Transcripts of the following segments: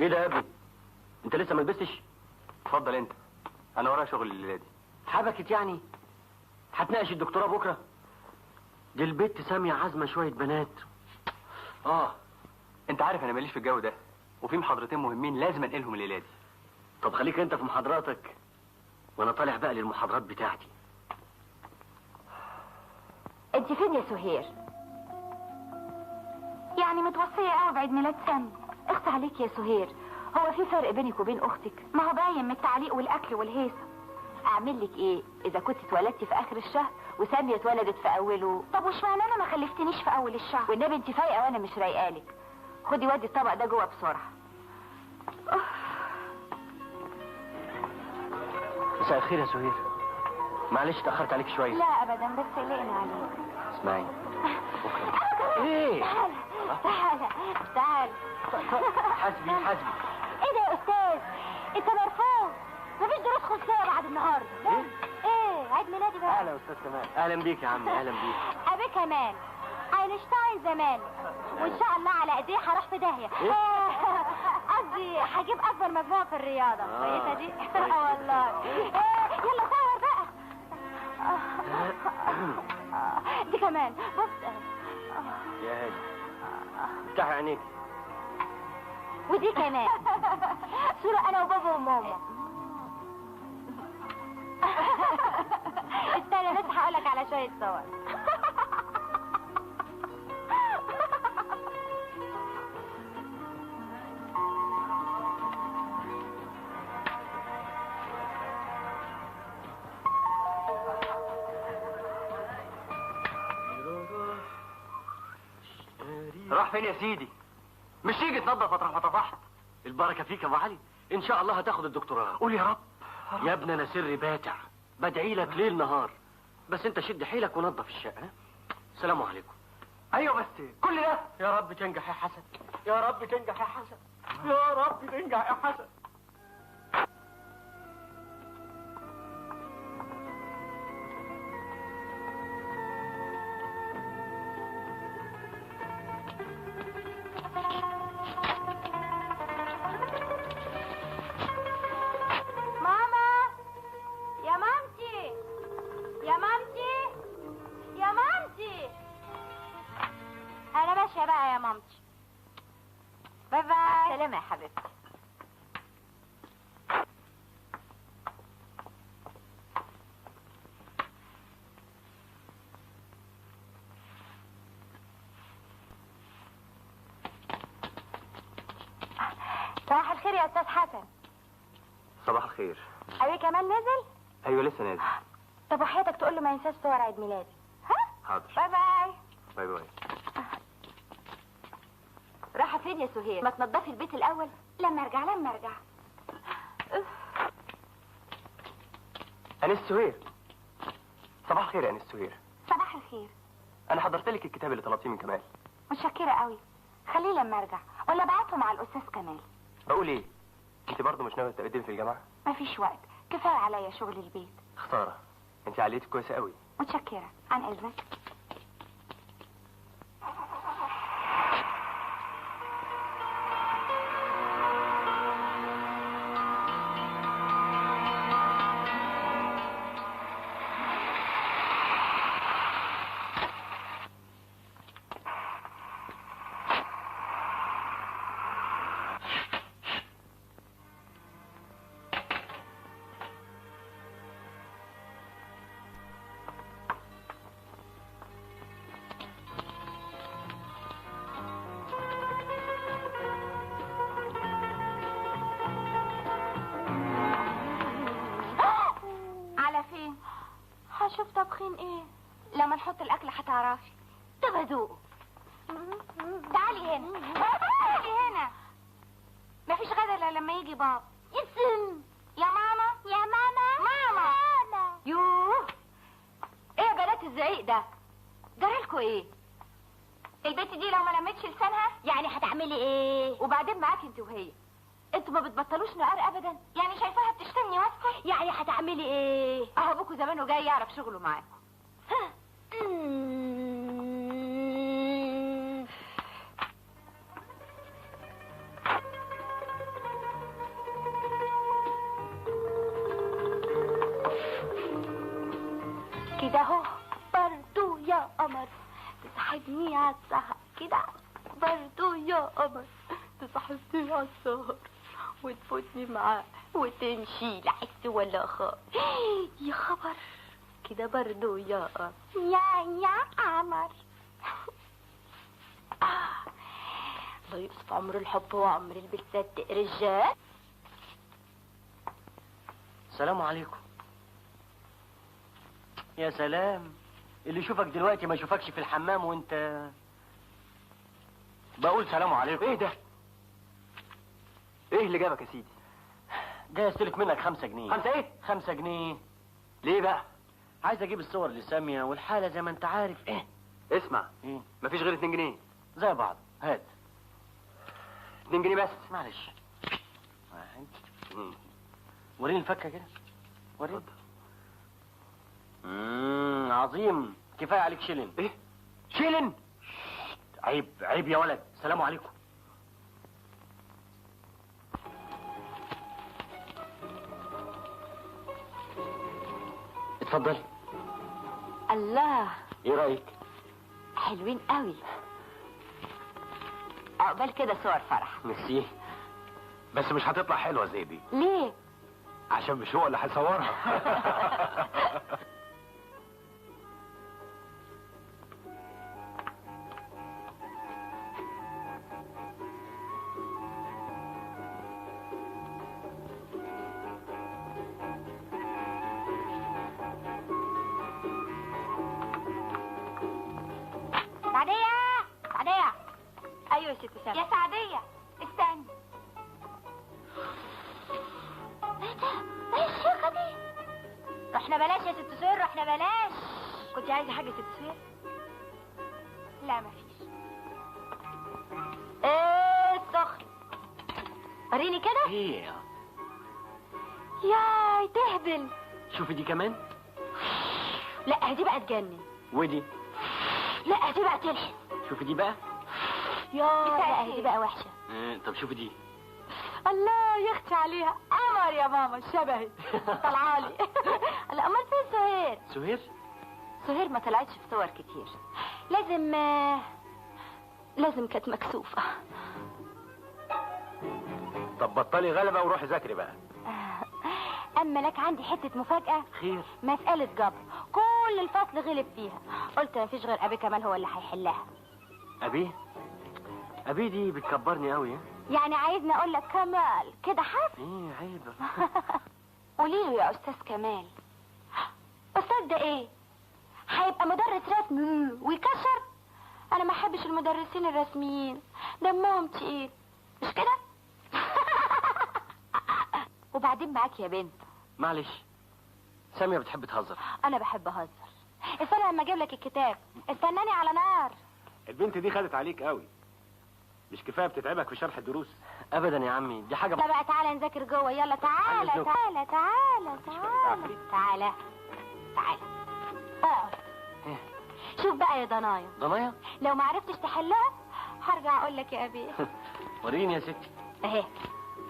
ايه ده يا ابني؟ انت لسه ما لبستش؟ اتفضل انت، انا ورايا شغل الليلة دي. حبكت يعني؟ هتناقش الدكتوراه بكره؟ دي البت سامية عازمة شوية بنات. انت عارف انا ماليش في الجو ده، وفي محاضرتين مهمين لازم انقلهم الليلة دي. طب خليك انت في محاضراتك وانا طالع بقى للمحاضرات بتاعتي. انت فين يا سهير؟ يعني متوصيه قوي بعيد ميلاد سامي. اخت عليك يا سهير، هو في فرق بينك وبين اختك؟ ما هو باين من التعليق والاكل والهيصه. اعمل لك ايه اذا كنت اتولدتي في اخر الشهر وساميه اتولدت في اوله؟ طب وش معنى انا ما خلفتنيش في اول الشهر؟ والنبي انت فايقه وانا مش رايقالك. خدي ودي الطبق ده جوه بسرعة. مساء الخير يا سهير، معلش اتاخرت عليك شوية. لا ابدا، بس قلقنا عليك. اسمعي بكره. ايه؟ تعال تعال تعال. حاسبي حاسبي. ايه ده يا استاذ؟ انت مرفوض، مفيش دروس خصوصية بعد النهارده. ايه؟ ايه عيد ميلادي بقى. اهلا يا استاذ كمال. اهلا بيك يا عمي. اهلا بيك. ابي كمال اينشتاين زمان، وان شاء الله على ايديه هروح في داهية. قصدي هجيب اكبر مجموعة في الرياضة. كويسة دي؟ والله. يلا صور بقى. دي كمان بص. يا هادي افتحي عينيك. ودي كمان صورة انا وبابا وماما. استنى بس هقولك على شوية صور. راح فين يا سيدي؟ مش تيجي تنظف مطرح ما طفحت. البركة فيك يا ابو علي، ان شاء الله هتاخد الدكتوراه. قول يا رب. يا ابني انا سري باتع، بدعي لك ليل نهار، بس انت شد حيلك ونظف الشقة. السلام عليكم. ايوه بس كل ده؟ يا رب تنجح يا حسن، يا رب تنجح يا حسن، يا رب تنجح يا حسن. صباح الخير يا استاذ حسن. صباح الخير. ابي كمان نزل؟ ايوه لسه نازل. طب وحياتك تقول له ما ينساش صور عيد ميلادي. ها؟ حاضر. bye bye. bye bye. رايحة فين يا سهير؟ ما تنضفي البيت الاول؟ لما ارجع لما ارجع. انس سهير. صباح الخير يا انس سهير. صباح الخير. انا حضرت لك الكتاب اللي طلبتيه من كمال. متشكره قوي. خليه لما ارجع ولا ابعته مع الاستاذ كمال. بقول ايه؟ انت برضه مش ناوية تقدمي في الجامعة؟ مفيش وقت، كفاية عليا شغل البيت. خسارة، انت عقليتك كويسة قوي. متشكره، عن اذنك. هشوف طبخين ايه؟ لما نحط الاكل هتعرفي. طب ادوقه. تعالي هنا، تعالي هنا. مفيش غدا الا لما يجي بابا. يسم يا ماما، يا ماما، ماما. يوه، ايه يا بنات الزعيق ده؟ جرالكوا ايه؟ البت دي لو ما لمتش لسانها يعني هتعملي ايه؟ وبعدين معاكي انت وهي، انتوا ما بتبطلوش نقار ابدا. يعني شايفاها بتشتمني واسكت؟ يعني هتعملي ايه؟ اهو ابوكوا زمانه جاي يعرف شغله معاكم. قمر تصاحبني على السهر، كده برضو يا قمر تصاحبني على السهر وتفوتني معاه وتمشي لا حس ولا خاف. يا خبر، كده برضو يا قمر، يا قمر. الله يقصف عمر الحب وعمر اللي بتصدق رجال. السلام عليكم. يا سلام، اللي يشوفك دلوقتي ما يشوفكش في الحمام وانت بقول سلام عليكم. ايه ده؟ ايه اللي جابك يا سيدي؟ جاي استلف منك 5 جنيه. 5 ايه؟ 5 جنيه. ليه بقى؟ عايز اجيب الصور لسامية والحالة زي ما انت عارف. ايه؟ اسمع، ايه؟ مفيش غير 2 جنيه. زي بعض، هات. 2 جنيه بس. معلش. 1 2. وريني الفكة كده. وريني. عظيم، كفاية عليك شيلن. ايه؟ شيلن؟ عيب عيب يا ولد. سلام عليكم. اتفضلي. الله، ايه رأيك؟ حلوين قوي. عقبال كده صور فرح. ميرسي. بس مش هتطلع حلوة زي دي. ليه؟ عشان مش هو اللي هيصورها. سعدية، سعدية. ايوه يا ست سامية. يا سعدية استني. ايه ده؟ ايه الشيخة دي؟ رحنا بلاش يا ست سهير، رحنا بلاش. كنت عايزة حاجة يا ست سهير؟ لا مفيش. ايه السخن؟ وريني كده. ايه؟ ياي تهبل. شوفي دي كمان. لا دي بقى تجنن. ودي؟ لا دي بقى تلحس. شوفي دي بقى. يا لا دي بقى وحشة. طب شوفي دي. الله يا اختي عليها، قمر يا ماما، شبهي طلعالي. لا امال فين سهير؟ سهير؟ سهير ما طلعتش في صور كتير. لازم كانت مكسوفة. طب بطلي غلبة وروحي ذاكري بقى. اما لك عندي حتة مفاجأة. خير؟ مسألة جبر كل الفصل غلب فيها، قلت مفيش غير ابي كمال هو اللي هيحلها. ابي؟ ابي دي بتكبرني قوي. يعني عايزني اقول لك كمال كده حاف؟ ايه عيب. قولي له يا استاذ كمال. استاذ ده ايه؟ هيبقى مدرس رسم ويكشر؟ انا ما احبش المدرسين الرسميين، دمهم تقيل، مش كده؟ وبعدين معاك يا بنت. معلش، سامية بتحب تهزر. انا بحب اهزر. استنى لما اجيب لك الكتاب، استناني على نار. البنت دي خدت عليك قوي، مش كفاية بتتعبك في شرح الدروس؟ ابدا يا عمي، دي حاجة. لا بقى تعالى نذاكر جوه، يلا تعالى تعالى تعالى تعالى تعالى تعالى اقعد. شوف بقى يا ضنايا. ضنايا؟ لو ما عرفتش تحلها هرجع اقول لك يا ابي. وريني يا ستي. اهي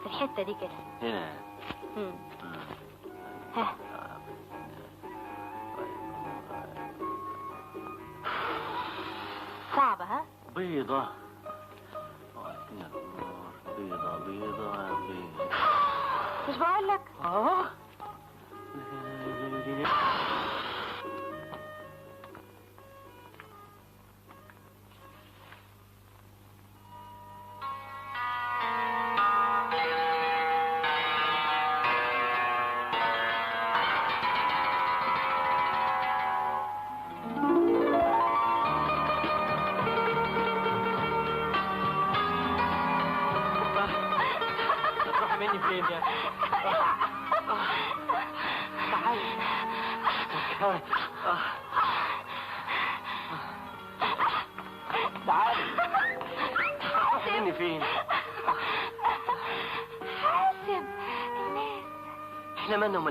في الحتة دي كده. هنا. ها. صعبة ها؟ بيضة بيضة بيضة بيضة. مش بقول لك؟ اه.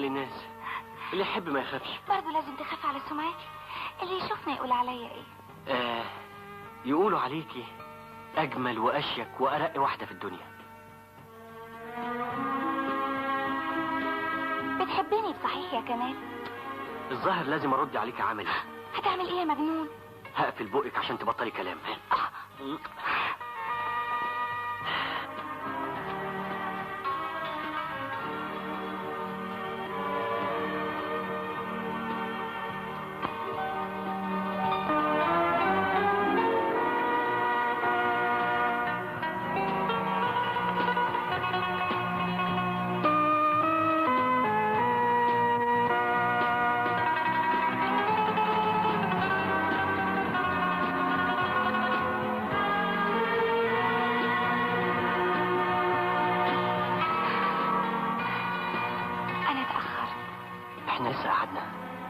الناس اللي يحب ما يخافش. برضه لازم تخاف على سمعتي، اللي يشوفنا يقول عليا ايه؟ يقولوا عليكي اجمل واشيك وارق واحدة في الدنيا. بتحبني بصحيح يا كمال؟ الظاهر لازم ارد عليك عملي. هتعمل ايه يا مجنون؟ هقفل بقك عشان تبطلي كلام.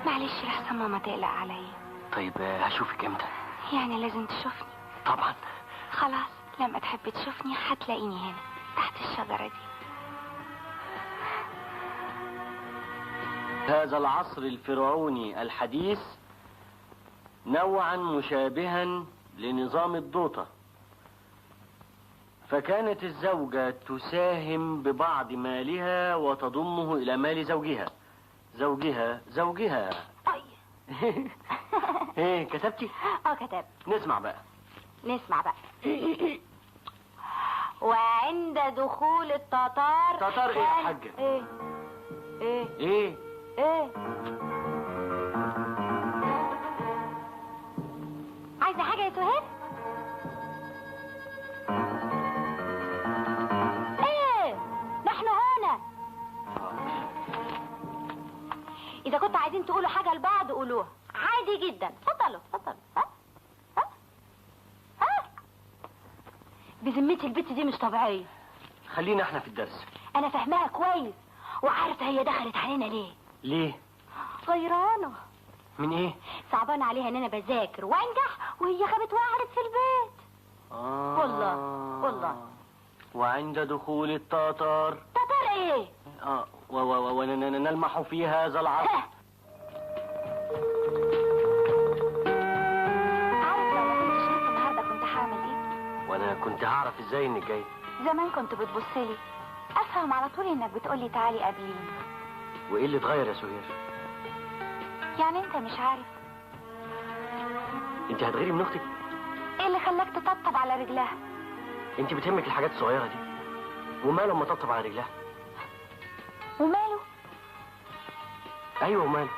معلش لحسن ماما تقلق عليا. طيب هشوفك امتى؟ يعني لازم تشوفني. طبعا. خلاص لما تحب تشوفني هتلاقيني هنا تحت الشجرة دي. هذا العصر الفرعوني الحديث نوعا مشابها لنظام الدوطة، فكانت الزوجة تساهم ببعض مالها وتضمه إلى مال زوجها. زوجها زوجها. أي. ايه كتبتي؟ كتبت. نسمع بقى. نسمع بقى. وعند دخول التتار. تتار ايه يا حاجة؟ ايه ايه ايه ايه. عايزة حاجة يا سهير؟ ايه نحن هنا. إذا كنتوا عايزين تقولوا حاجة لبعض قولوها عادي جدا. اتفضلوا اتفضلوا. ها ها ها. بذمتي البت دي مش طبيعية. خلينا احنا في الدرس. أنا فاهماها كويس وعارفة هي دخلت علينا ليه. ليه؟ غيرانة. من ايه؟ صعبان عليها ان انا بذاكر وانجح وهي غابت وقعدت في البيت. والله والله. وعند دخول التتار. تتار ايه؟ ونلمح في هذا العصر. عارف لو ما كنتش جيت النهارده كنت هعمل ايه؟ وانا كنت هعرف ازاي انك جاي؟ زمان كنت بتبصلي افهم على طول انك بتقولي تعالي قابليني. وايه اللي اتغير يا سهير؟ يعني انت مش عارف؟ انت هتغيري من اختك؟ ايه اللي خلاك تطبطب على رجلها؟ انت بتهمك الحاجات الصغيرة دي. وماله اما تطبطب على رجلها؟ وماله؟ ايوه وماله،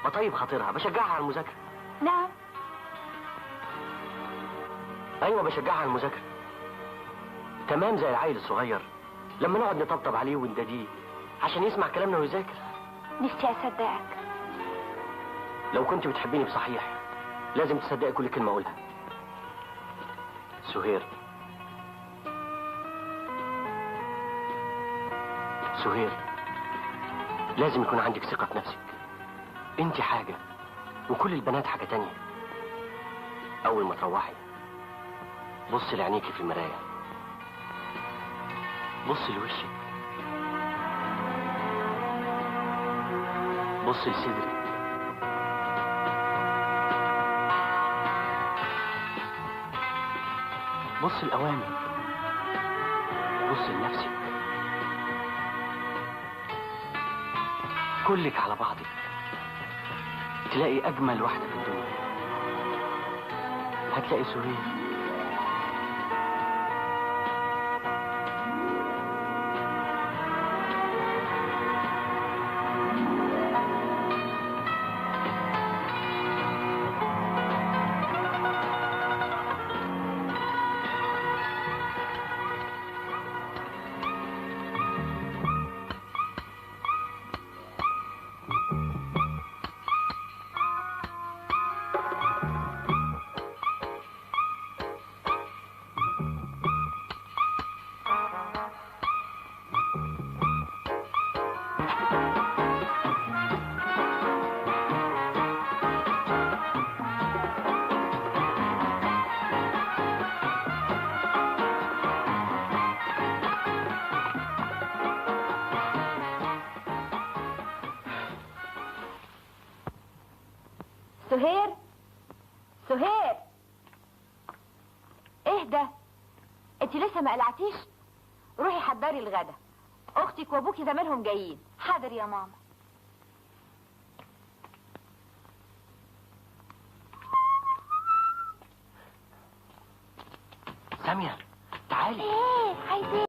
بطيب خاطرها، بشجعها على المذاكرة. نعم. ايوه بشجعها على المذاكرة. تمام زي العيل الصغير لما نقعد نطبطب عليه ونداديه عشان يسمع كلامنا ويذاكر. نفسي اصدقك. لو كنت بتحبيني بصحيح لازم تصدقي كل كلمة اقولها. سهير، سهير، لازم يكون عندك ثقة في نفسك. انت حاجة وكل البنات حاجة تانية. اول ما تروحي بصي لعينيكي في المراية، بصي لوشك، بصي لصدرك، بصي لأوامرك، بصي لنفسك، كلك على بعضك تلاقي أجمل واحدة في الدنيا. هتلاقي سهير. سهير، سهير، اهدى، انت لسه ما قلعتيش؟ روحي حضري الغدا، اختك وابوكي زمانهم جايين. حاضر يا ماما. سامية تعالي. ايه عايز ايه؟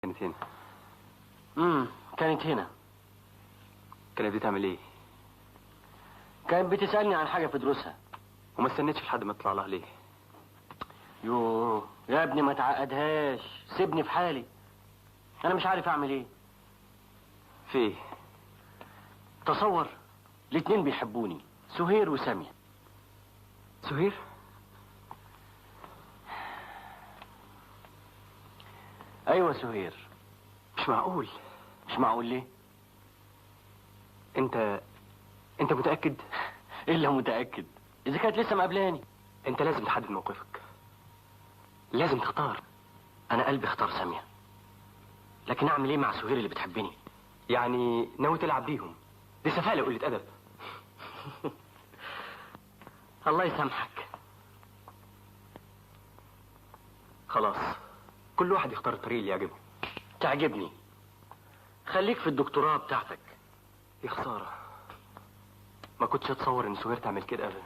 كانت هنا. كانت هنا. كانت بتعمل ايه؟ كانت بتسألني عن حاجة في دروسها. وما استنيتش لحد ما اطلع لها ليه؟ يوه يا ابني ما تعقدهاش، سيبني في حالي. أنا مش عارف أعمل إيه. في إيه؟ تصور الاتنين بيحبوني، سهير وسامية. سهير؟ أيوة سهير. مش معقول. مش معقول ليه؟ انت متأكد؟ إلا متأكد، إذا كانت لسه مقابلاني. انت لازم تحدد موقفك، لازم تختار. أنا قلبي اختار سامية، لكن أعمل إيه مع سهير اللي بتحبني؟ يعني ناوي تلعب بيهم؟ دي سفالة وقلة أدب. الله يسامحك. خلاص، كل واحد يختار الطريق اللي يعجبه. تعجبني، خليك في الدكتوراه بتاعتك. يا خسارة، ما كنتش اتصور ان سهير تعمل كده ابدا.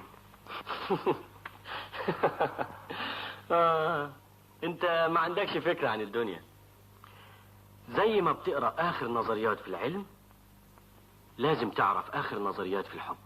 انت ما عندكش فكرة عن الدنيا. زي ما بتقرأ اخر نظريات في العلم، لازم تعرف اخر نظريات في الحب.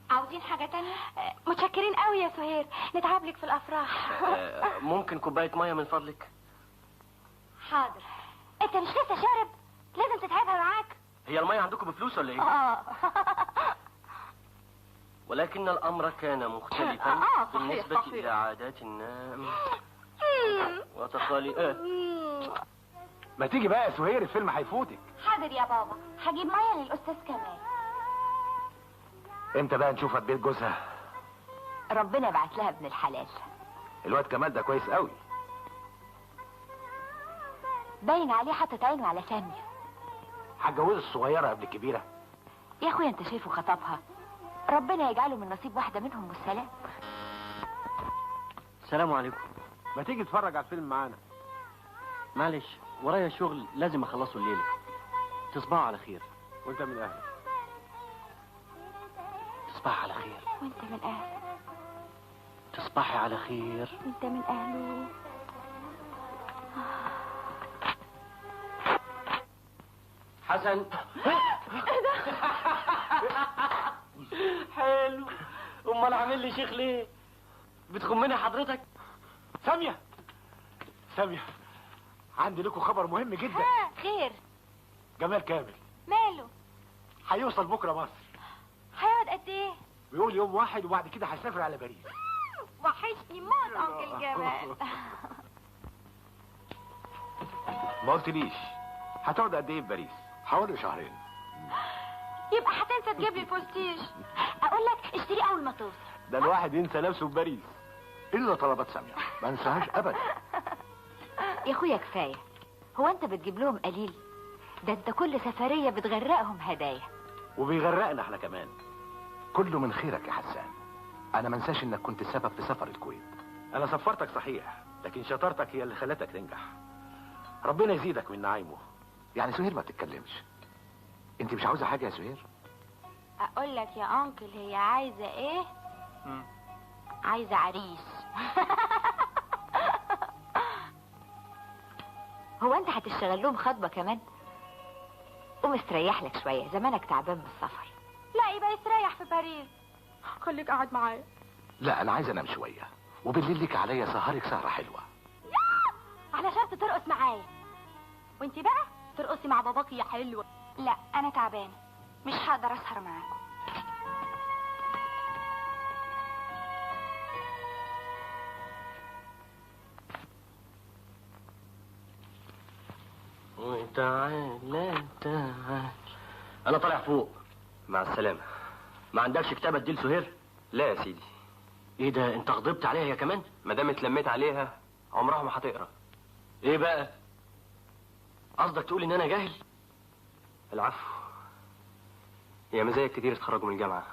عاوزين حاجة تانية؟ متشكرين قوي يا سهير، نتعب لك في الأفراح. ممكن كوباية مية من فضلك؟ حاضر. انت مش لسه شارب؟ لازم تتعبها معاك. هي المية عندكم بفلوس ولا ايه؟ ولكن الأمر كان مختلفا بالنسبة إلى عادات النام وتقاليد. ما تيجي بقى يا سهير، الفيلم هيفوتك. حاضر يا بابا، هجيب مية للأستاذ كمال. امتى بقى نشوفها في بيت جوزها؟ ربنا يبعت لها ابن الحلال. الواد كمال ده كويس قوي، باين عليه حاطط عينه على سامية. هتجوزه الصغيرة قبل الكبيرة؟ يا اخويا انت شايفه خطبها، ربنا يجعله من نصيب واحدة منهم والسلام. السلام عليكم. ما تيجي تتفرج على الفيلم معانا؟ معلش ورايا شغل لازم اخلصه الليلة. تصبحوا على خير. وانت من اهلك. تصبح على خير. وانت من اهله. تصبحي على خير. وانت من اهله. حسن. ايه ده؟ حلو. امال عامل لي شيخ ليه؟ بتخمني حضرتك؟ سامية، سامية، عندي لكم خبر مهم جدا. خير؟ جمال كامل. ماله؟ هيوصل بكره مصر. هيقعد قد ايه؟ بيقول يوم واحد وبعد كده هيسافر على باريس. وحشني موت انكل جمال. ما قلتليش هتقعد قد ايه في باريس؟ حوالي شهرين. يبقى هتنسى تجيب لي البوستيج. اقول لك اشتري اول ما توصل. ده الواحد ينسى نفسه في باريس. الا طلبات سامية ما انساهاش ابدا. يا اخويا كفاية، هو انت بتجيب لهم قليل؟ ده انت كل سفرية بتغرقهم هدايا. وبيغرقنا احنا كمان. كله من خيرك يا حسان. انا ما انساش انك كنت السبب في سفر الكويت. انا سفرتك صحيح، لكن شطارتك هي اللي خلتك تنجح. ربنا يزيدك من نعيمه. يعني سهير ما بتتكلمش. انت مش عاوزه حاجة يا سهير؟ اقول لك يا انكل هي عايزه ايه؟ عايزه عريس. هو انت هتشتغل لهم خطبه كمان؟ قوم استريح لك شوية، زمانك تعبان من السفر. لا يبقى يستريح في باريس. خليك قاعد معايا. لا انا عايز انام شوية، وبالليل لك عليا سهرك سهره حلوة. على شرط ترقص معايا. وانت بقى ترقصي مع باباكي يا حلوة. لا انا تعبانة مش هقدر اسهر معاكم. وتعالى تعالى. انا طالع فوق. مع السلامة. ما عندكش كتابه تدي لسهير؟ لا يا سيدي. ايه ده، انت غضبت عليها يا كمان؟ ما دام اتلميت عليها عمرها ما هتقرا. ايه بقى؟ قصدك تقول ان انا جاهل؟ العفو، يا مزايا كتير اتخرجوا من الجامعة.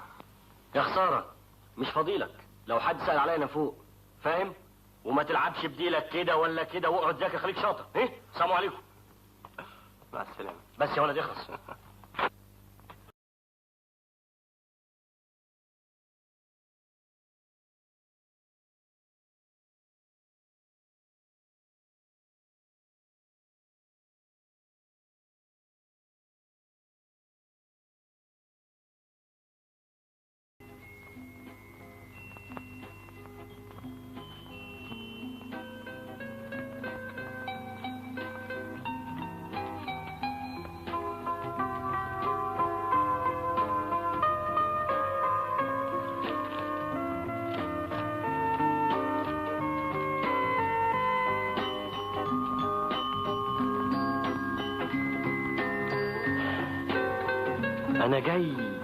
يا خسارة، مش فضيلك. لو حد سأل عليا انا فوق، فاهم؟ وما تلعبش بديلك كده ولا كده، واقعد ذاكر خليك شاطر. ايه؟ السلام عليكم. مع السلامة. بس يا ولد اخلص. أنا جاي.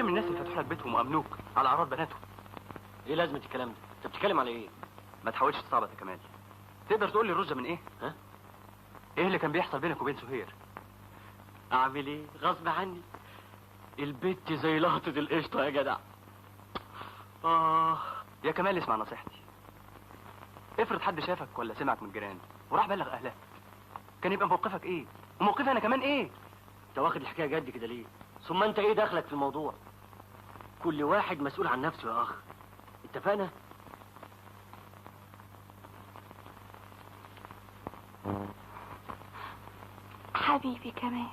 تحترم الناس اللي فتحوا لك بيتهم وامنوك على اعراض بناتهم. ايه لازمه الكلام ده؟ انت بتتكلم على ايه؟ ما تحاولش تصعبط يا كمال. تقدر تقول لي الرزه من ايه؟ ها؟ ايه اللي كان بيحصل بينك وبين سهير؟ اعمل ايه؟ غصب عني. البت زي لقطة القشطه يا جدع. يا كمال اسمع نصيحتي. افرض حد شافك ولا سمعك من الجيران وراح بلغ اهلها، كان يبقى موقفك ايه؟ وموقفي انا كمان ايه؟ انت واخد الحكاية جد كده ليه؟ ثم انت ايه دخلك في الموضوع؟ كل واحد مسؤول عن نفسه يا اخ. اتفقنا؟ حبيبي كمال،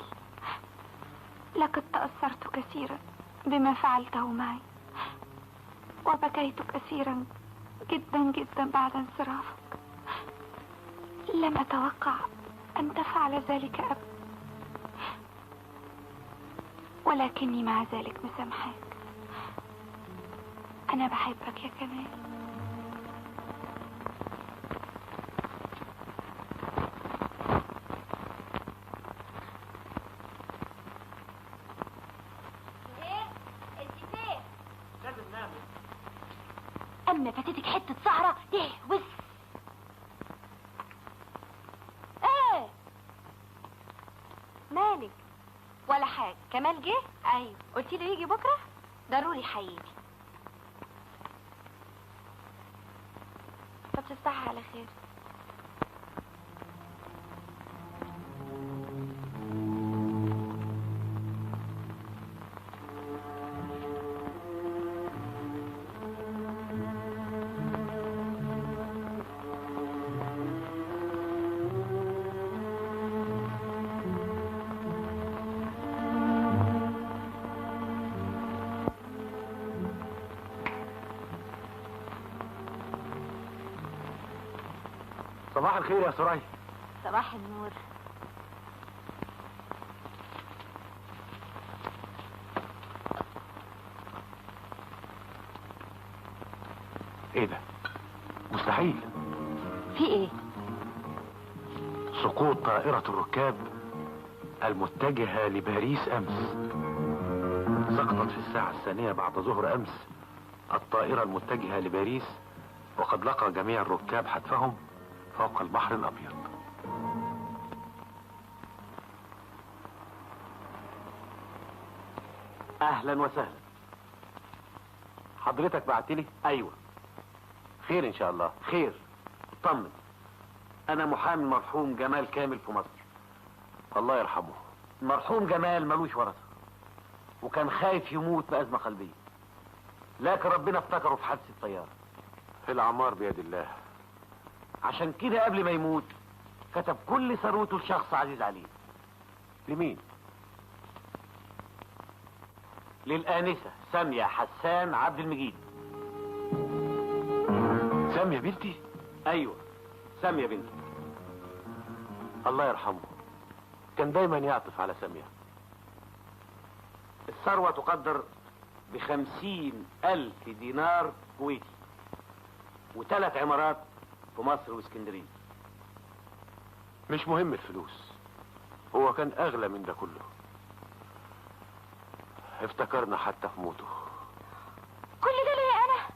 لقد تأثرت كثيرا بما فعلته معي، وبكيت كثيرا جدا جدا بعد انصرافك. لم أتوقع أن تفعل ذلك أبدا، ولكني مع ذلك مسامحاك. أنا بحبك يا كمال. أما فاتتك حتة سهرة تهوس. ايه مالك؟ ولا حاجة. كمال جه؟ ايوه. قلتي له يجي بكرة؟ ضروري هيجي. طب تصبحي على خير. صباح الخير يا سرايا. صباح النور. ايه ده؟ مستحيل. في ايه؟ سقوط طائرة الركاب المتجهة لباريس امس. سقطت في الساعة 2 بعد ظهر امس الطائرة المتجهة لباريس، وقد لقى جميع الركاب حتفهم فوق البحر الأبيض. أهلا وسهلا. حضرتك بعتلي؟ أيوة. خير إن شاء الله. خير، اطمن. أنا محامي المرحوم جمال كامل في مصر. الله يرحمه. المرحوم جمال ملوش ورثة، وكان خايف يموت بأزمة قلبية، لكن ربنا افتكره في حادثة الطيارة. الأعمار بيد الله. عشان كده قبل ما يموت كتب كل ثروته لشخص عزيز عليه. لمين؟ للآنسة سامية حسان عبد المجيد. سامية بنتي؟ ايوه سامية بنتي. الله يرحمه، كان دايما يعطف على سامية. الثروة تقدر ب50,000 دينار كويتي، و3 عمارات في مصر واسكندريه. مش مهم الفلوس، هو كان اغلى من ده كله. افتكرنا حتى في موته. كل ده ليا انا؟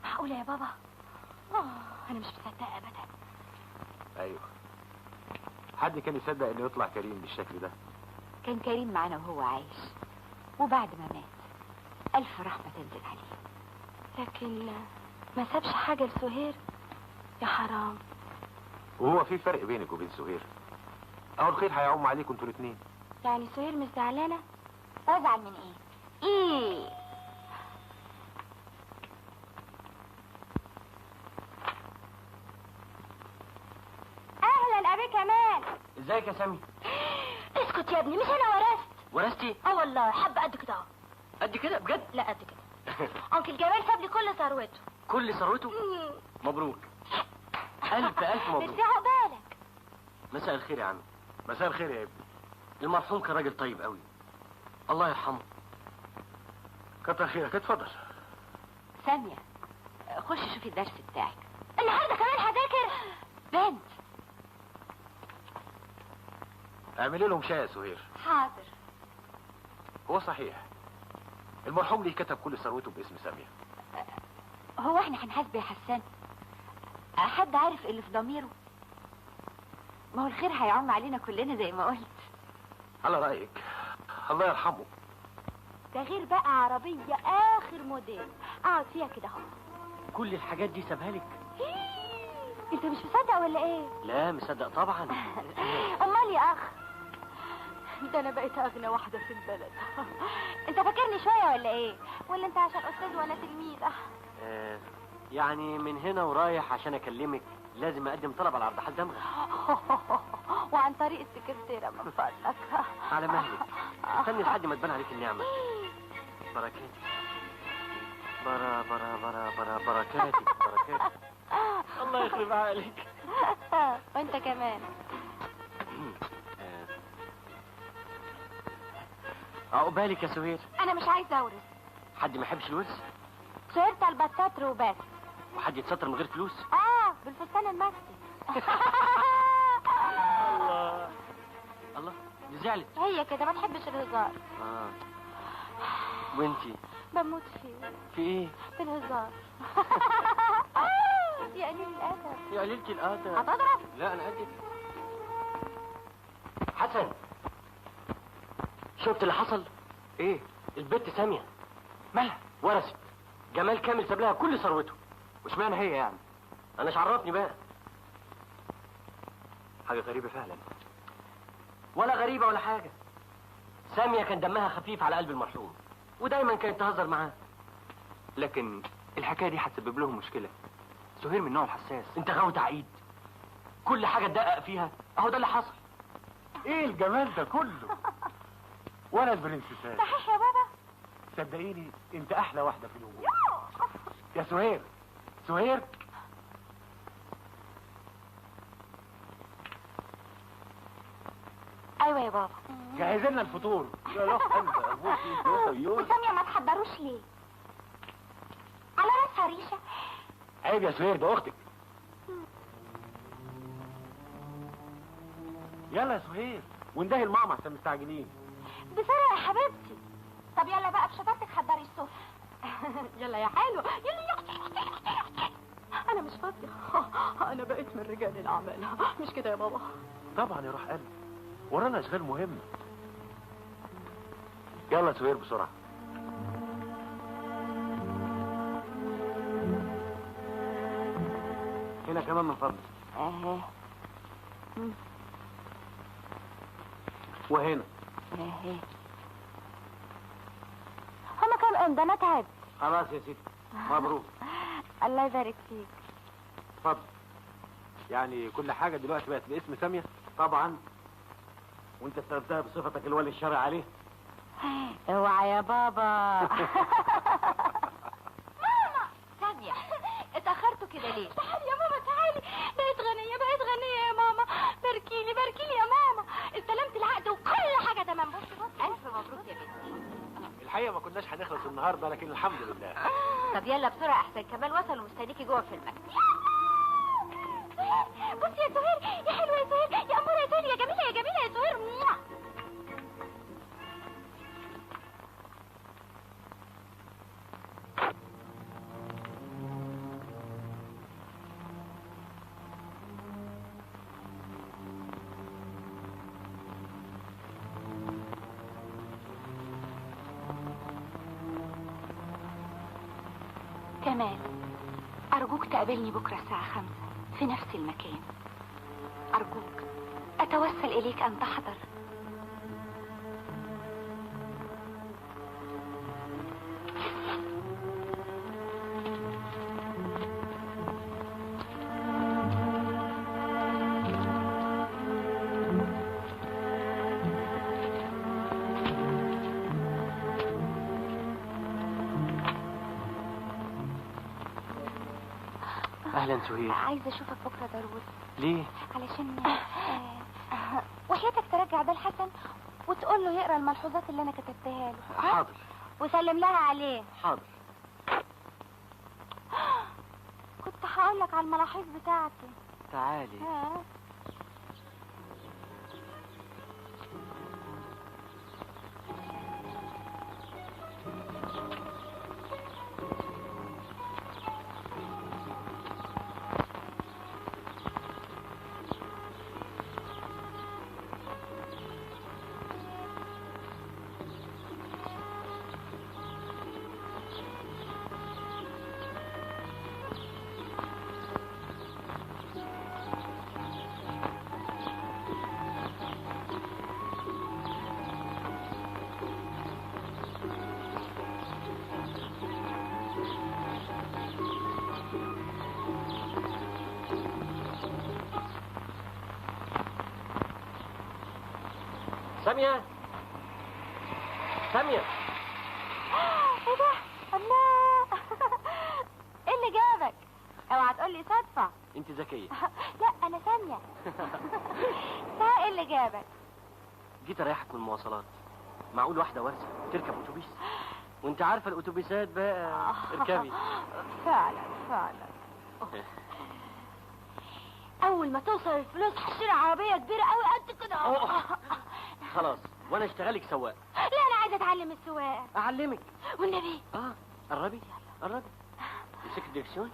معقولة يا بابا؟ انا مش مصدقه ابدا. ايوه، حد كان يصدق انه يطلع كريم بالشكل ده؟ كان كريم معانا وهو عايش، وبعد ما مات الف رحمه تنزل عليه. لكن ما سابش حاجة لسهير يا حرام. وهو في فرق بينك وبين سهير؟ اهو الخير هيعم عليكم انتوا الاثنين. يعني سهير مش زعلانة؟ وازعل من ايه؟ ايه؟ اهلا ابي كمال. ازيك يا سامي؟ اسكت يا ابني، مش انا ورثت. ورثتي؟ اه والله، حبه قد كده اهو. قد كده بجد؟ لا قد كده. انكل جمال ساب لي كل ثروته. كل ثروته؟ مبروك. ألف ألف مبروك. ميرسي عقبالك. مساء الخير يا عم. مساء الخير يا ابني. المرحوم كان راجل طيب قوي، الله يرحمه. كتر خيرك، اتفضل. سامية خشي شوفي الدرس بتاعك. النهارده كمان هذاكر؟ بنت اعملي لهم شاي يا سهير. حاضر. هو صحيح المرحوم ليه كتب كل ثروته باسم سامية. هو احنا هنحاسب يا حسان؟ حد عارف اللي في ضميره؟ ما هو الخير هيعم علينا كلنا زي ما قلت. على رأيك، الله يرحمه. ده غير بقى عربية آخر موديل اقعد فيها كده اهو. كل الحاجات دي سابها لك؟ انت مش مصدق ولا ايه؟ لا مصدق طبعا. امال يا اخ، ده انا بقيت اغنى واحدة في البلد. انت فاكرني شوية ولا ايه؟ ولا انت عشان استاذ وانا تلميذة؟ يعني من هنا ورايح عشان اكلمك لازم اقدم طلب على عبد الحليم دمغه. وعن طريق السكرتيرة من فضلك. على مهلك، استني لحد ما تبان عليك النعمة. بركاتك، برا برا برا برا بركاتك، بركاتك. الله يخرب عقلك. وانت كمان. عقبالك يا سهير. انا مش عايزه اورث. حد ما يحبش الورث؟ سهير طالبه الستر وبس. وحد يتستر من غير فلوس؟ اه، بالفستان المكسي. الله الله، دي زعلت. هي كده ما تحبش الهزار. وانتي؟ بموت فيه. في ايه؟ في الهزار. يا قليل الادب. يا قليلة الادب. هتضرب؟ لا انا قدك. حسن، شفت اللي حصل؟ ايه؟ البت سامية مالها؟ ورثت. جمال كامل ساب لها كل ثروته. واشمعنى هي يعني؟ انا ايش عرفني بقى؟ حاجة غريبة فعلا. ولا غريبة ولا حاجة. سامية كان دمها خفيف على قلب المرحوم، ودايما كانت تهزر معاه. لكن الحكاية دي هتسبب لهم مشكلة. سهير من نوع الحساس. انت غاوي تعقيد، كل حاجة تدقق فيها. اهو ده اللي حصل. ايه الجمال ده كله؟ وانا البرنسيسات. صحيح يا بابا؟ صدقيني انت احلى واحدة في الوجود يا سهير. سهير، ايوه يا بابا. جهز لنا الفطور. يا روح قلبي ابوك. وسامية ما تحضروش ليه؟ على راسها ريشة. عيب يا سهير، ده اختك. يلا يا سهير، واندهي لماما عشان مستعجلين. بسرعة يا حبيبتي. طب يلا بقى بشطارتك حضري السفرة. يلا يا حلو، يلا يا اختي اختي اختي اختي. انا مش فاضية، انا بقيت من رجال الاعمال، مش كده يا بابا؟ طبعا يا روح قلبي، ورانا اشغال مهمة. يلا يا سهير بسرعة. هنا كمان من فضلك. اهي. وهنا. اهي. هما كام قام؟ ده انا تعبت. خلاص يا ستي، مبروك. الله يبارك فيك. اتفضل. يعني كل حاجة دلوقتي بقت باسم سامية؟ طبعا، وانت استلمتها بصفتك الولي الشرعي عليه. اوعى يا بابا. ماما. سامية، اتأخرتوا كده ليه؟ تعالي يا ماما تعالي، بقيت غنية، بقيت غنية يا ماما. باركيلي باركيلي يا ماما، استلمت العقد وكل حاجة تمام. بصي بصي. ألف مبروك يا بنتي. الحقيقة ما كناش هنخلص النهارده، لكن الحمد لله. طب يلا بسرعة أحسن كمال وصل ومستنيكي جوه في المكتب. سهير، بصي يا سهير، يا حلوة يا سهير، يا أمورة يا سهير، يا جميلة يا جميلة يا سهير. كمال، أرجوك تقابلني بكرة الساعة 5 في نفس المكان. أرجوك، أتوسل إليك أن تحضر. اهلا سهير. عايزه اشوفك بكره ضروري. ليه؟ علشان وحياتك ترجع ده لحسن وتقول له يقرا الملحوظات اللي انا كتبتها له. حاضر. وسلم لها عليه. حاضر. كنت هقول لك على الملاحظ بتاعتي. تعالي. سامية، سامية. ايه ده؟ الله، ايه اللي جابك؟ اوعى تقولي صدفة. انت ذكية. لا انا سامية. ده ايه اللي جابك؟ جيت اريحك من المواصلات. معقول واحدة وارثة تركب اتوبيس؟ وانت عارفة الاتوبيسات بقى. اركبي. فعلا فعلا. اول ما توصل الفلوس هشتري عربية كبيرة قوي قد كده. خلاص، وانا اشتغلك سواق. لا انا عايزه اتعلم السواقة. اعلمك والنبي. قربي قربي، امسكي الدركسيون.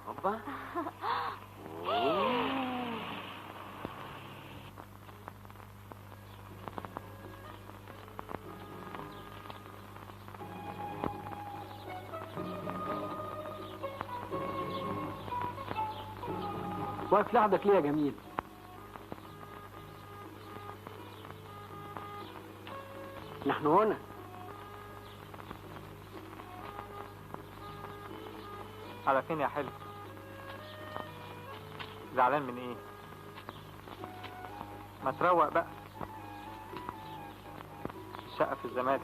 هوبا. واقف لوحدك ليه يا جميل؟ نحن هنا. على فين يا حلو؟ زعلان من ايه؟ ما تروق بقى. الشقة في الزمالك.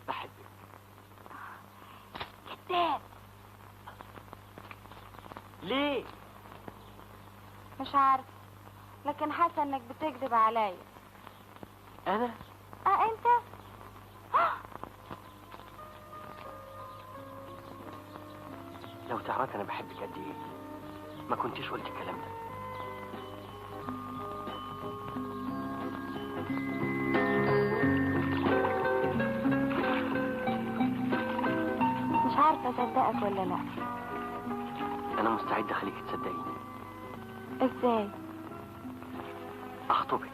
بحبك. كذاب. ليه؟ مش عارف، لكن حاسه انك بتكذب عليا. انا؟ انت؟ لو تعرف انا بحبك قد ايه ما كنتيش قلت الكلام ده. مش عارفه اصدقك ولا لا. انا مستعد اخليك تصدقيني. ازاي؟ اخطبك.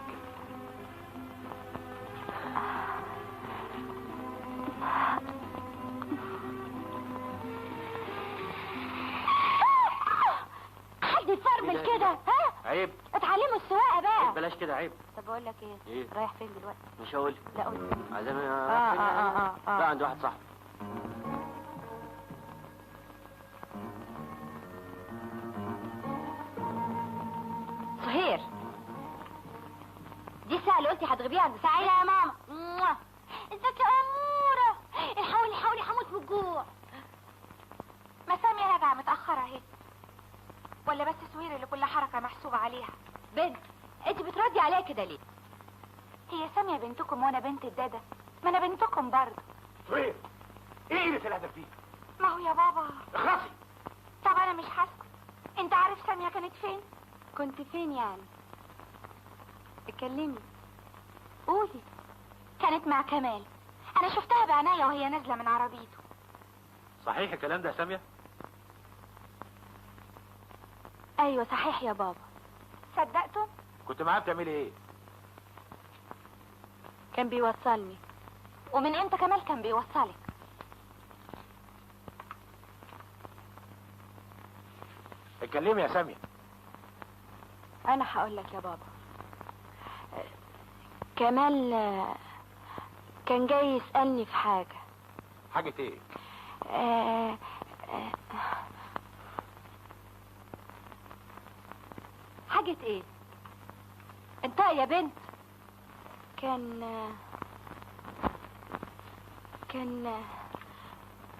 حد يفرمل كده؟ ها؟ عيب. اتعلموا السواقة بقى. عيب، بلاش كده عيب. طب بقول لك ايه؟ ايه؟ رايح فين دلوقتي؟ مش هقول. لا قول. عايزاني رايح فين؟ لا عند واحد صاحبي. سهير، دي الساعة اللي قلتي هتغيبيها عند سعيدة يا ماما. ازيك يا أمورة؟ الحقوني الحقوني هموت من الجوع. ما سامية راجعة متأخرة اهي، ولا بس سهير اللي كل حركة محسوبة عليها؟ بنت، انت بتردي عليا كده ليه؟ هي سامية بنتكم وانا بنت الدادة، ما انا بنتكم برضه. سهير، ايه قلة الأدب دي؟ ما هو يا بابا. اخلصي. طب انا مش هسكت. انت عارف سامية كانت فين؟ كنت فين يعني؟ اتكلمي، قولي. كانت مع كمال، انا شفتها بعناية وهي نازلة من عربيته. صحيح الكلام ده يا سامية؟ ايوه صحيح يا بابا. صدقته؟ كنت معاه بتعملي ايه؟ كان بيوصلني. ومن امتى كمال كان بيوصلك؟ اتكلمي يا سامية. انا هقول لك يا بابا. كمال كان جاي يسألني في حاجة. حاجة ايه؟ حاجة ايه؟ انت يا بنت. كان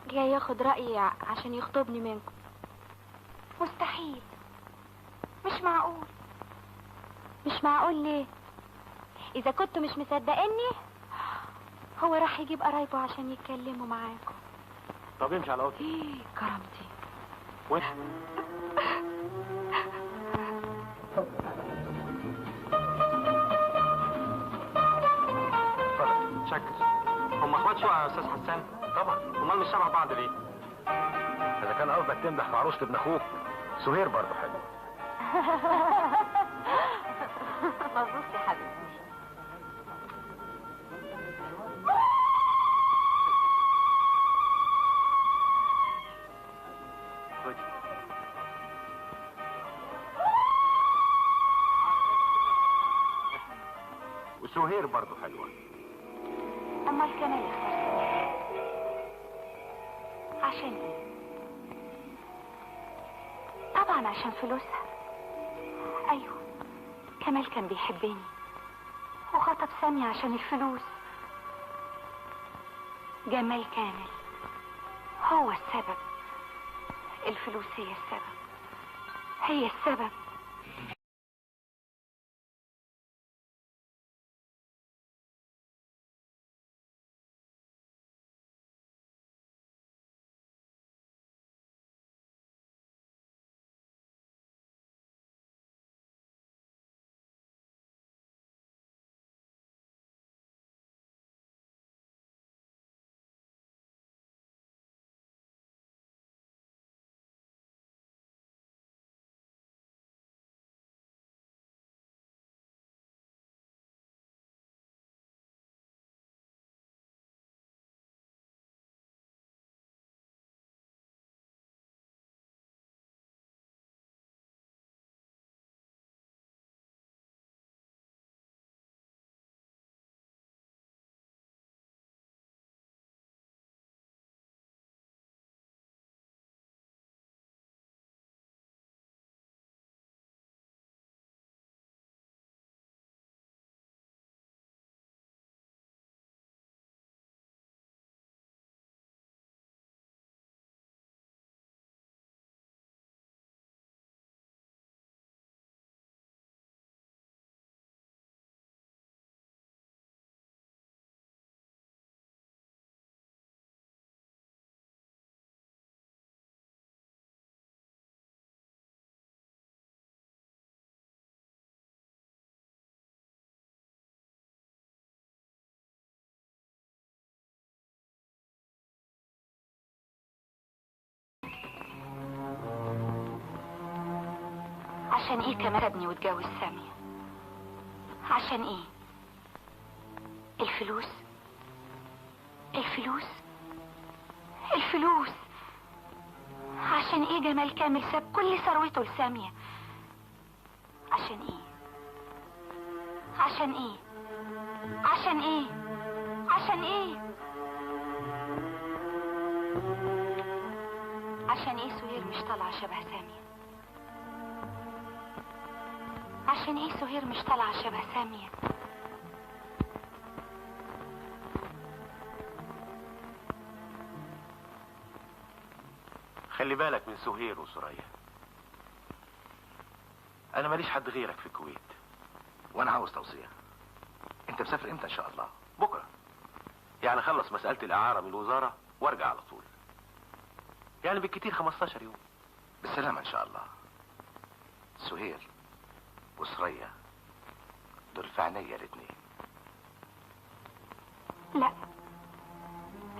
جاي ياخد رأيي عشان يخطبني منكم. مستحيل، مش معقول. مش معقول ليه؟ إذا كنتوا مش مصدقيني هو راح يجيب قرايبه عشان يتكلموا معاكم. طب امشي على اوضتي. ايه كرامتي. وين؟ شكر. هم اخوات شو يا استاذ حسان؟ طبعا. امال مش شبه بعض ليه؟ اذا كان قصدك تمدح في عروسه ابن اخوك، سهير برضه حلو. مبروك يا حبيبتي. وسهير برضه حلوة. امال كمال اختار سهير. عشان ايه؟ طبعا عشان فلوسها. ايوه، كمال كان بيحبني وخطب سامية عشان الفلوس. جمال كامل هو السبب. الفلوس هي السبب، هي السبب. عشان ايه كمال ابني واتجوز سامية؟ عشان ايه؟ الفلوس، الفلوس، الفلوس. عشان ايه جمال كامل ساب كل ثروته لسامية؟ عشان ايه؟ عشان ايه؟ عشان ايه؟ عشان ايه؟ عشان ايه سهير مش طالعة شبه سامية؟ عشان ايه سهير مش طالعة شبه سامية؟ خلي بالك من سهير وسرية. انا ماليش حد غيرك في الكويت. وانا عاوز توصية. انت مسافر امتى ان شاء الله؟ بكرة. يعني خلص مسألة الاعارة من الوزارة وارجع على طول. يعني بالكتير 15 يوم. بالسلامة ان شاء الله. سهير وسرية دول في عينيا الاتنين. لا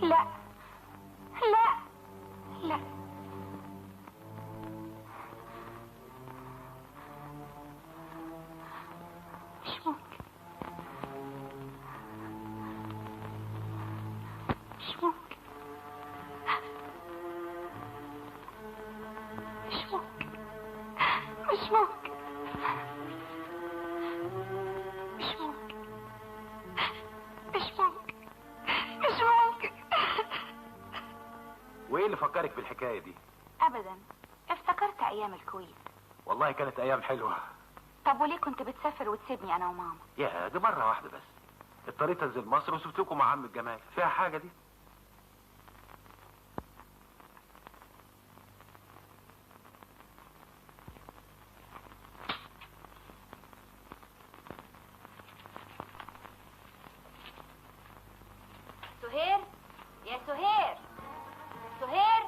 لا لا لا، مش ممكن، مش ممكن، مش ممكن، مش ممكن، مش ممكن، مش ممكن، مش ممكن. وايه اللي فكرك بالحكاية دي؟ ابدا، افتكرت ايام الكويت. والله كانت ايام حلوة. طب وليه كنت بتسافر وتسيبني انا وماما؟ يا دي مرة واحدة بس، اضطريت انزل مصر وسبتكم مع عم الجمال. فيها حاجة دي؟ سهير، يا سهير، سهير.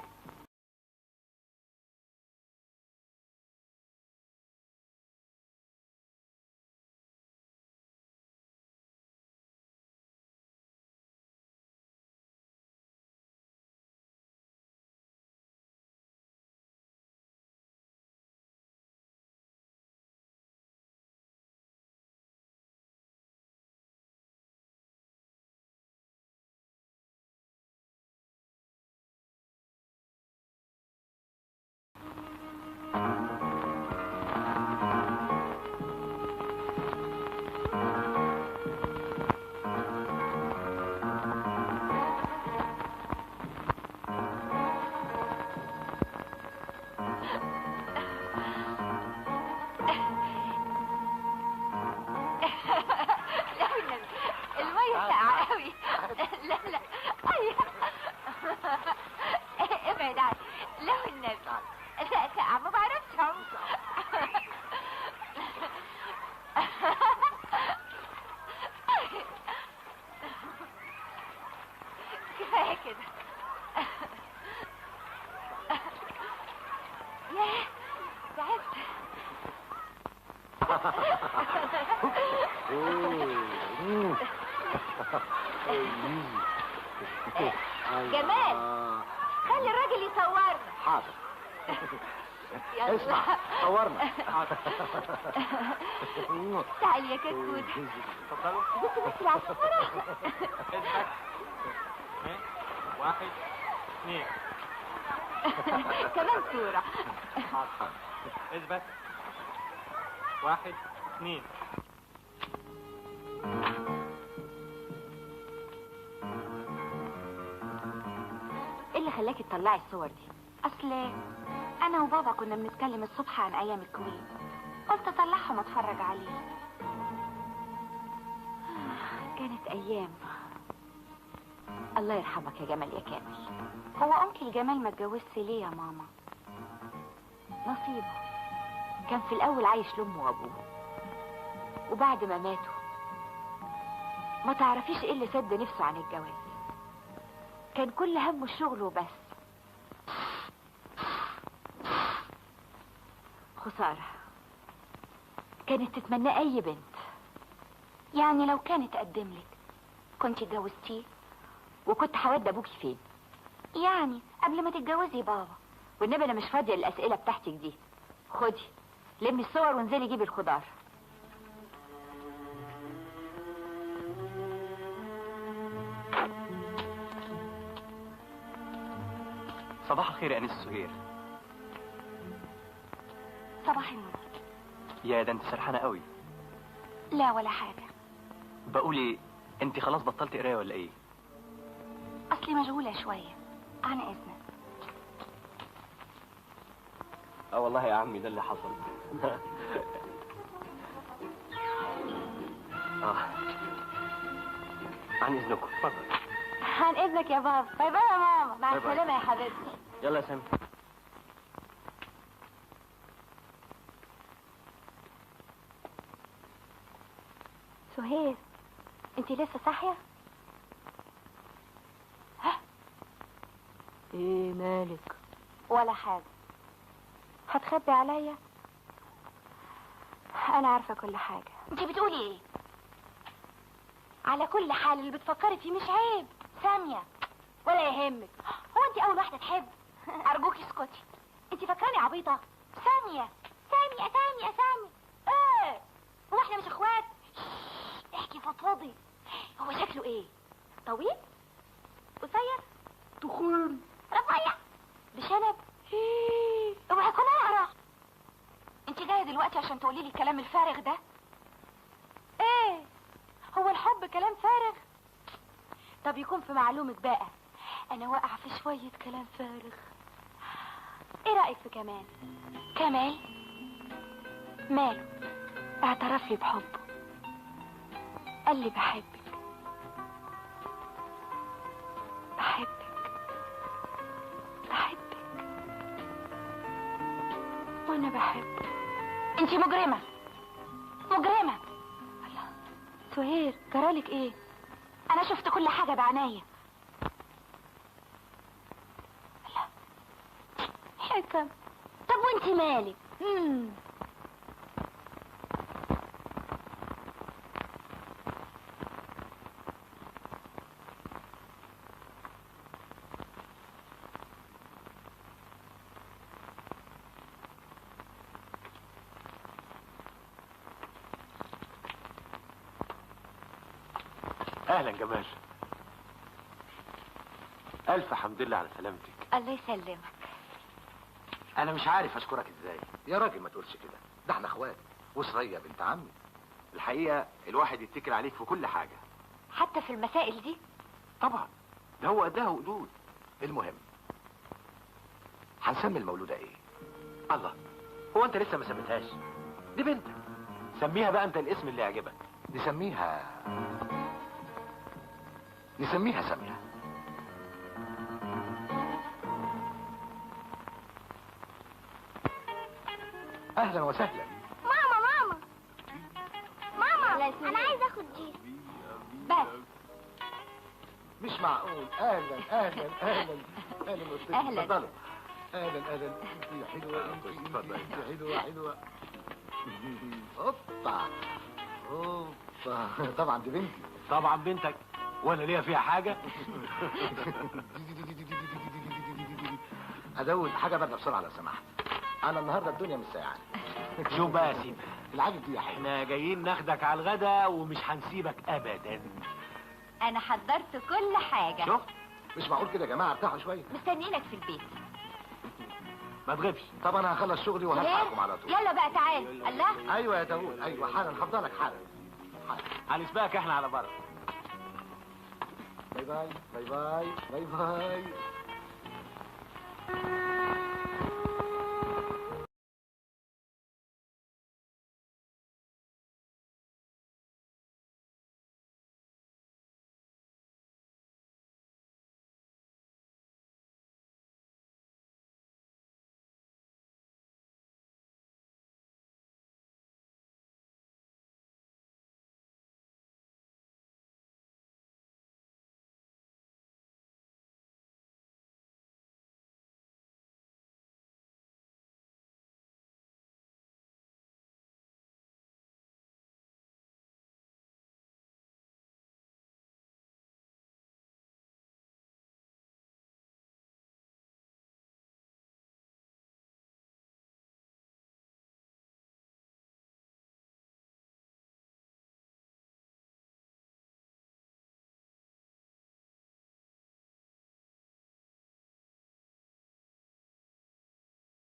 اهي كده. ياه تعبت. جمال خلي الراجل يصورنا. حاضر. اسمع صورنا. حاضر. تعالي يا كتكوت. اتفضلوا. بصي بس العصفورة. 1 2. كمان صورة. حاضر. اثبت. 1 2. ايه اللي خلاكي تطلعي الصور دي؟ اصل انا وبابا كنا بنتكلم الصبح عن ايام الكويت، قلت اطلعهم اتفرج عليه. كانت ايام. الله يرحمك يا جمال يا كامل. هو انكل جمال ما اتجوزش ليه يا ماما؟ نصيبه. كان في الاول عايش لامه وابوه، وبعد ما ماتوا ما تعرفيش ايه اللي سد نفسه عن الجواز. كان كل همه الشغل وبس. خسارة، كانت تتمنى أي بنت. يعني لو كانت قدملك كنت اتجوزتيه؟ وكنت هودي أبوكي فين؟ يعني قبل ما تتجوزي بابا. والنبي أنا مش فاضية للأسئلة بتاعتك دي. خدي لمي الصور وانزلي جيبي الخضار. صباح الخير يا أنسة سهير. صباح النور. يا ده انت سرحانة قوي. لا ولا حاجة. بقولي انت خلاص بطلتي قراية ولا ايه؟ اصلي مشغولة شوية. عن اذنك. اه والله يا عمي ده اللي حصل. عن اذنكم. اتفضل. عن اذنك يا بابا. bye bye يا ماما. مع السلامة يا حبيبتي. يلا يا سامي. سهير انتي لسه صاحية؟ ها؟ ايه مالك؟ ولا حاجة. هتخبي عليا؟ انا عارفة كل حاجة. انتي بتقولي ايه؟ على كل حال اللي بتفكري فيه مش عيب. سامية ولا يهمك، هو انتي اول واحدة تحب؟ ارجوكي اسكتي. انتي فاكراني عبيطة؟ سامية سامية سامية سامية. ايه هو احنا مش اخوات؟ احكي فضفضي. هو شكله ايه؟ طويل؟ قصير؟ تخين؟ رفيع؟ بشنب؟ اوعى يكون اقرع. انت جاية دلوقتي عشان تقولي لي الكلام الفارغ ده؟ ايه هو الحب كلام فارغ؟ طب يكون في معلومك بقى، انا واقعه في شوية كلام فارغ. ايه رايك في كمال؟ كمال ماله؟ اعترف لي بحبه، قال لي بحبك بحبك بحبك، وانا بحبه. انتي مجرمة مجرمة. الله سهير جرالك ايه؟ انا شفت كل حاجة بعناية. الله حكم. طب وانتي مالك؟ اهلا جمال. الف حمد لله على سلامتك. الله يسلمك. انا مش عارف اشكرك ازاي يا راجل. ما تقولش كده، ده احنا اخوات وسرية بنت عمي. الحقيقة الواحد يتكل عليك في كل حاجة، حتى في المسائل دي. طبعا ده هو قدها وقدود. المهم هنسمي المولوده ايه؟ الله، هو انت لسه ما سميتهاش؟ دي بنتك، سميها بقى انت الاسم اللي يعجبك. نسميها سامية. اهلا وسهلا. ماما ماما ماما، انا عايزه اخد دي بس. مش معقول. اهلا اهلا اهلا اهلا. اهلا. اتفضلوا. اهلا اهلا. انت حلوة، انت حلوة حلوة. اوبا اوبا. طبعا دي بنتي. طبعا بنتك، وانا ليا فيها حاجة؟ ازود حاجة باردة بسرعة لو سمحت، انا النهارده الدنيا مش سايعاني. شوف بقى يا سيدي، العجب دي يا حلو، احنا جايين ناخدك على الغدا ومش هنسيبك ابدا. انا حضرت كل حاجة. شفت؟ مش معقول كده يا جماعة، ارتاحوا شوية. مستنيينك في البيت. ما تغيبش. طب انا هخلص شغلي وهلحقكم على طول. يلا بقى تعال. الله. ايوه يا داوود، ايوه حالا هفضلك، حالا حالا. هنسبقك احنا على بره. bye bye bye bye bye bye.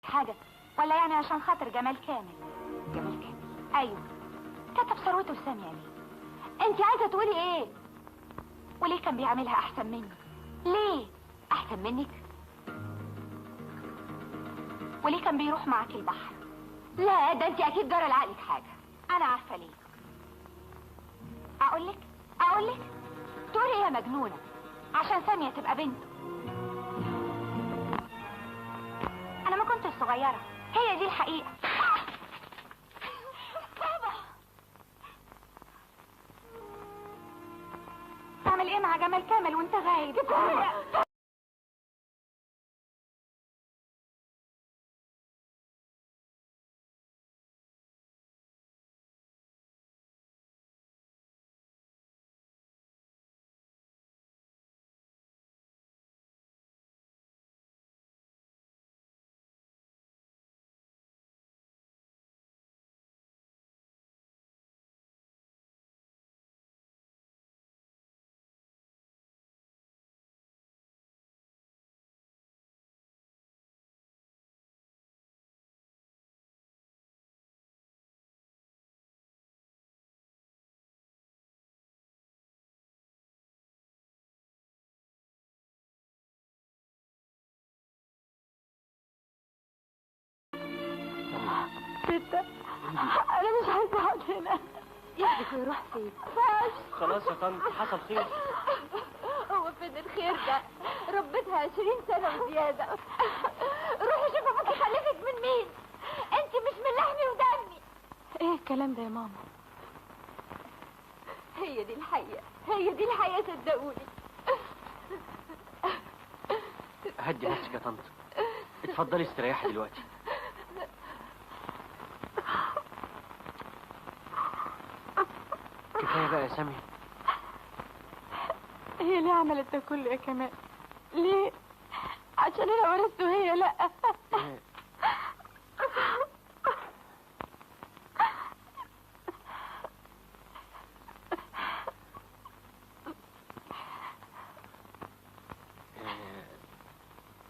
حاجة ولا يعني عشان خاطر جمال كامل؟ جمال كامل؟ ايوه، كتب ثروته لسامية ليه؟ انت عايزة تقولي ايه؟ وليه كان بيعملها احسن مني؟ ليه؟ احسن منك؟ وليه كان بيروح معاك البحر؟ لا ده انت اكيد جرى لعقلك حاجة. انا عارفة ليه. اقولك؟ اقولك؟ تقولي ايه يا مجنونة؟ عشان سامية تبقى بنته. أنا ما كنتش صغيرة، هي دي الحقيقة. بابا تعمل إيه مع جمال كامل وأنت غايب؟ ستة، أنا مش عايزة أقعد هنا. ياخدك ويروح فين؟ خلاص يا طنط، حصل خير. هو فين الخير ده؟ ربيتها 20 سنة وزيادة. روحي شوفي أبوكي خلفك من مين؟ أنت مش من لحمي ودمي. إيه الكلام ده يا ماما؟ هي دي الحقيقة، هي دي الحقيقة، صدقوني. هدي نفسك يا طنط، اتفضلي استريحي دلوقتي. كفاية بقى يا سامية. هي ليه عملت ده كله يا كمال؟ ليه؟ عشان انا ورثت وهي لا.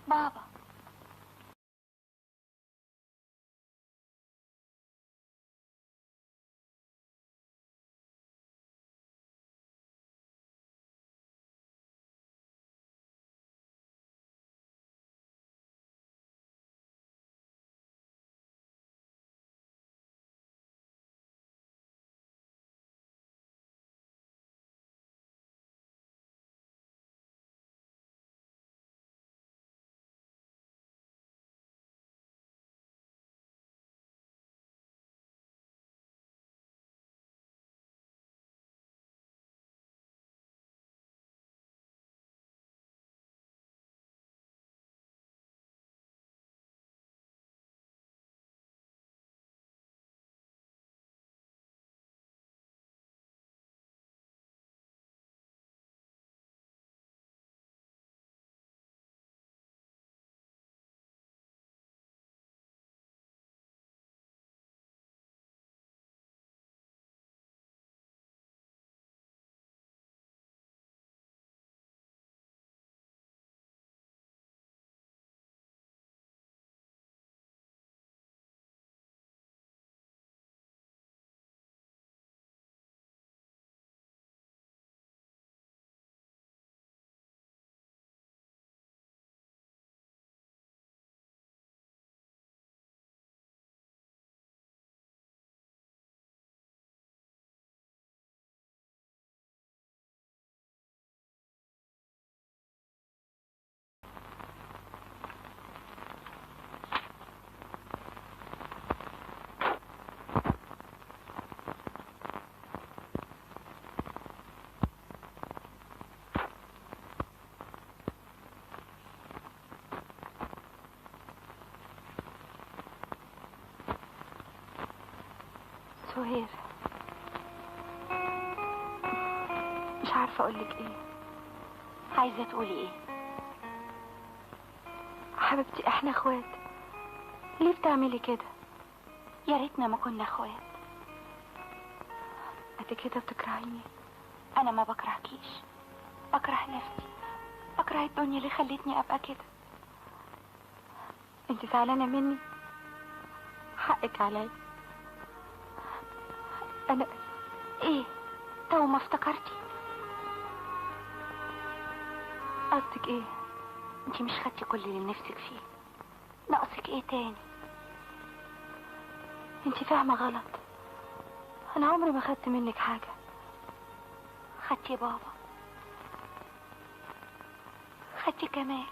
بابا سهير، مش عارفة أقولك إيه. عايزة تقولي إيه؟ حبيبتي إحنا إخوات، ليه بتعملي كده؟ يا ريتنا ما كنا إخوات. أنت كده بتكرهيني. أنا ما بكرهكيش، بكره نفسي، بكره الدنيا اللي خلتني أبقى كده. أنت زعلانة مني؟ حقك عليا. أنا إيه؟ تو ما افتكرتي؟ قصدك إيه؟ أنت مش خدتي كل اللي نفسك فيه، ناقصك إيه تاني؟ أنت فاهمة غلط، أنا عمري ما خدت منك حاجة. خدتي بابا، خدتي كمال.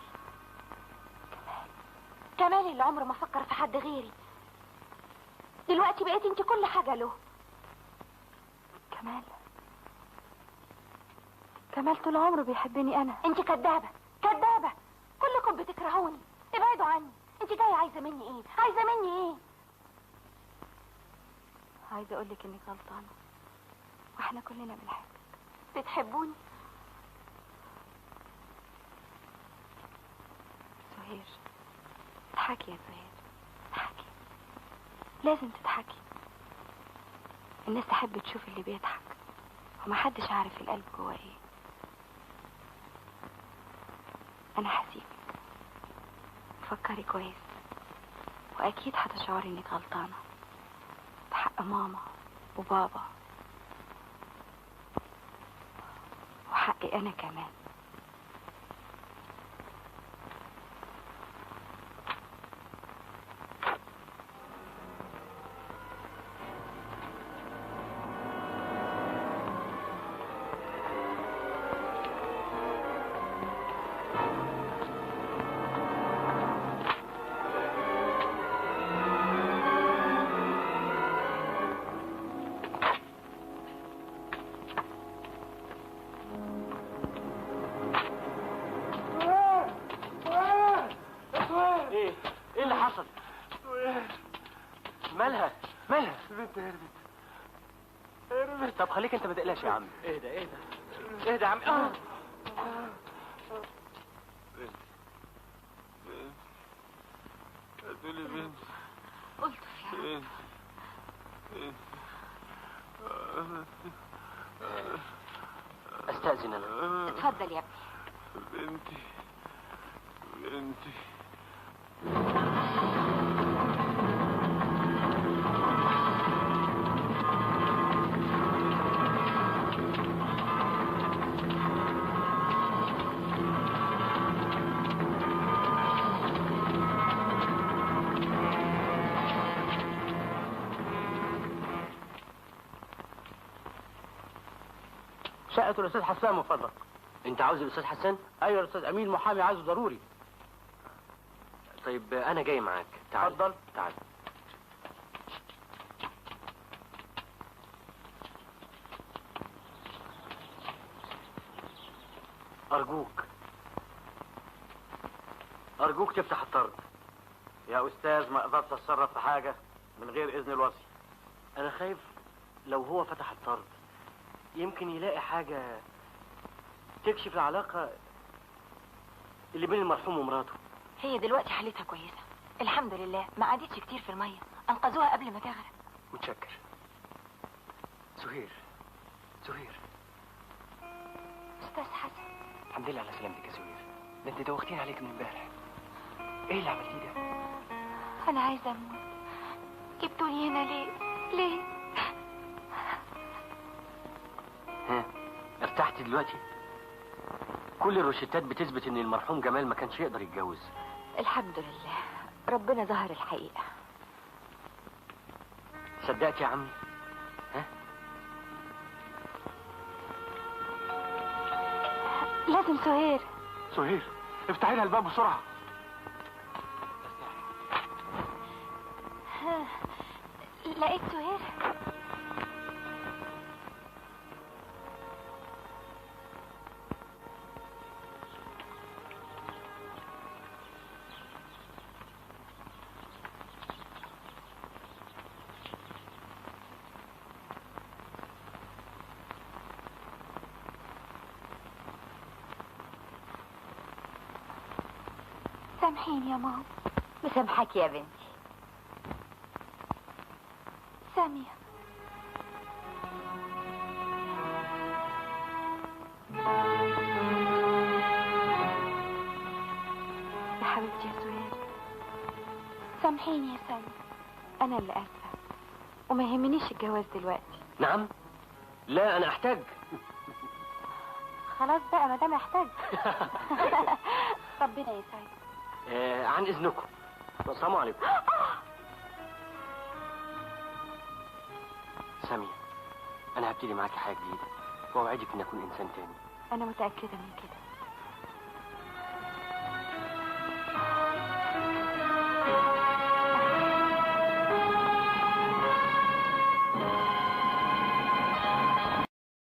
كمال اللي عمره ما فكر في حد غيري، دلوقتي بقيتي انت كل حاجة له. كمال، كمال طول عمره بيحبني أنا. انت كدابة، كدابة، كلكم بتكرهوني، ابعدوا عني. انت جاية عايزة مني ايه؟ عايزة مني ايه؟ عايزة أقولك إنك غلطانة، واحنا كلنا بنحبك. بتحبوني؟ سهير اضحكي يا سهير، اضحكي، لازم تضحكي. الناس تحب تشوف اللي بيضحك، ومحدش عارف القلب جواه ايه. انا هسيبك، فكري كويس، واكيد هتشعري انك غلطانة بحق ماما وبابا وحقي انا كمان. مالها؟ مالها؟ البنت هربت، هربت. طب خليك انت ما تقلقش يا عم. اهدى اهدى اهدى يا عم. بنت بنت هاتولي بنت. قلت يا رب. بنت بنت. استأذن انا. اتفضل يا ابني. بنتي بنتي. شقة الأستاذ حسان من فضلك. أنت عاوز الأستاذ حسان؟ أيوه الأستاذ أمين محامي عايزه ضروري. طيب أنا جاي معاك، تعال. اتفضل. تعال. أرجوك أرجوك تفتح الطرد. يا أستاذ ما أقدرش أتصرف في حاجة من غير إذن الوصي. أنا خايف لو هو فتح الطرد يمكن يلاقي حاجة تكشف العلاقة اللي بين المرحوم ومراته. هي دلوقتي حالتها كويسة الحمد لله، ما عادتش كتير في المية، أنقذوها قبل ما تغرق. متشكر. سهير، سهير. أستاذ حسن. الحمد لله على سلامتك يا سهير، ده أنت دوختيني عليك من امبارح. إيه اللي عملتيه ده؟ أنا عايزة أموت. جبتوني هنا ليه؟ ليه؟ ها، ارتحتي دلوقتي؟ كل الروشتات بتثبت ان المرحوم جمال ما كانش يقدر يتجوز. الحمد لله، ربنا ظهر الحقيقة. صدقت يا عمي؟ ها؟ لازم سهير. سهير افتحي لها الباب بسرعة. لقيت سهير؟ سامحيني يا ماما. مسامحاك يا بنتي. سامية، يا حبيبتي يا سهير، سامحيني يا سامية، أنا اللي آسفة وما يهمنيش الجواز دلوقتي. نعم؟ لا أنا أحتاج. خلاص بقى ما دام احتاج. ربنا يسعدك. عن إذنكم. السلام عليكم. سامية، أنا هبتدي معاكي حياة جديدة وأوعدك إني أكون إنسان تاني. أنا متأكدة من كده.